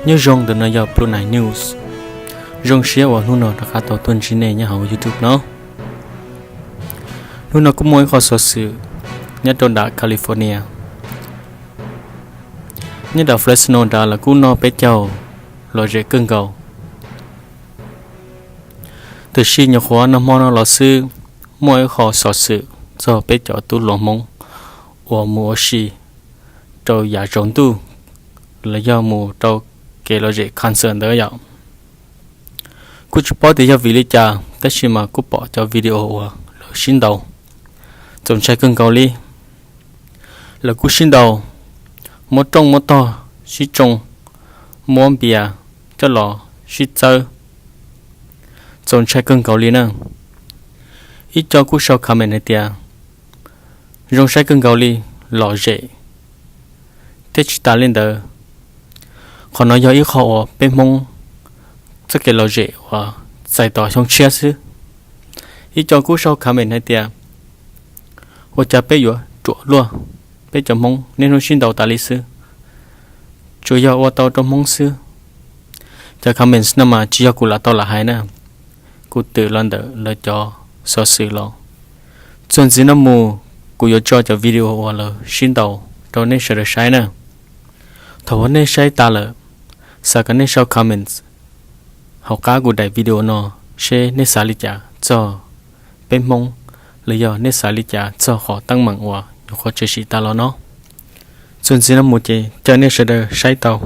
Nyob zoo, ntawm no yog Brunei News. Zoo siab uas hnub no rov qab tau tuaj ntsib nej nyob hauv YouTube no. Hnub no kuj muaj ib qho xov xwm nyob rau nram California. Nyob nram Fresno nrad lawv kuj noj peb caug lom zem kawg nkaus. Tiam sis nyuam qhuav nag hmo no los xwb, muaj ib qho xov xwm txog peb cov tub hluas Hmoob uas mus ua si rau yav tsaus ntuj, los yog mus rau kev lom zem concert ntawd yom. Kuj tsis paub tias yog vim li cas, tab sis mas kuj pom cov video uas lawv sib ntaus, txaus ntshai kawg nkaus li. Lawv kuj sib ntaus, muab rooj muab tog sib tsoo, muab npias coj los sib txawb, txaus ntshai kawg nkaus li na. Ib co kuj sau comment hais tias zoo saib kawg nkaus li, lom zem. Thiab tsis tas li ntawd, qhov no yog ib qho uas peb Hmoob txoj kev lom zem uas txais tos xyoo tshiab xwb. Ib co kuj sau comment hais tias ua cas peb yuav ruam luaj, peb cov Hmoob niaj hnub sib ntaus tas li xwb, tsuas yog ua tau rau Hmoob xwb. Cov comments no mas tsis yog kuv lam tau lam hais na, kuv twm los ntawm lawv cov xov xwm los. Txuas ntxiv no mus, kuv yuav tso cov video uas lawv sib ntaus rau nej sawv daws saib na. Thaum uas nej saib tas lawm, xav kom nej sau comments hauv qab kuv daim video no, seb nej xav li cas txog peb Hmoob, los yog nej xav li cas txog qhov teeb meem uas nyuam qhuav tshwm sim tas los no. Txuas ntxiv no mus ces caw nej sawv daws saib tau.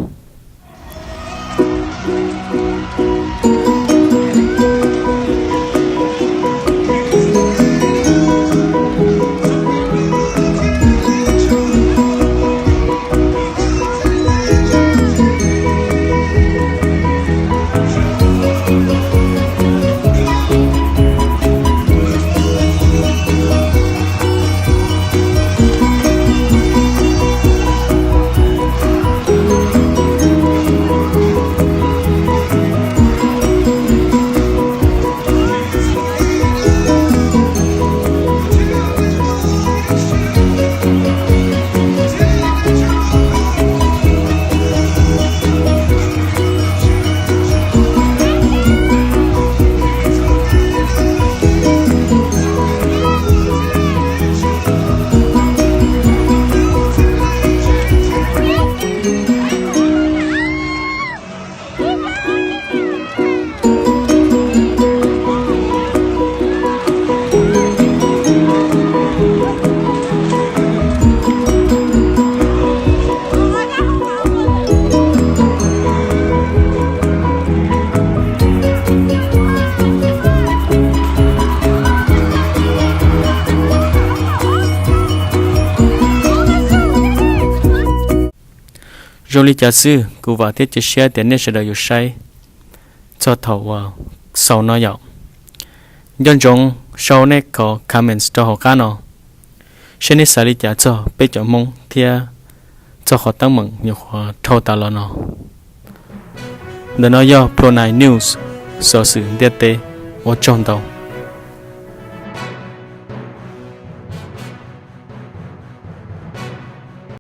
Zoo li cas xwb, kuv vam thiab cia siab tias nej sawv daws yuav saib txog thaum uas xaus no yom. Nco ntsoov sau nej qhov comments rau hauv qab no, seb nej xav li cas txog peb cov Hmoob thiab txog qhov teeb meem nyuam qhuav dhau tas los no. Ntawm no yog Pro Nine News, xov xwm ntiaj teb. Ua tsaug ntau.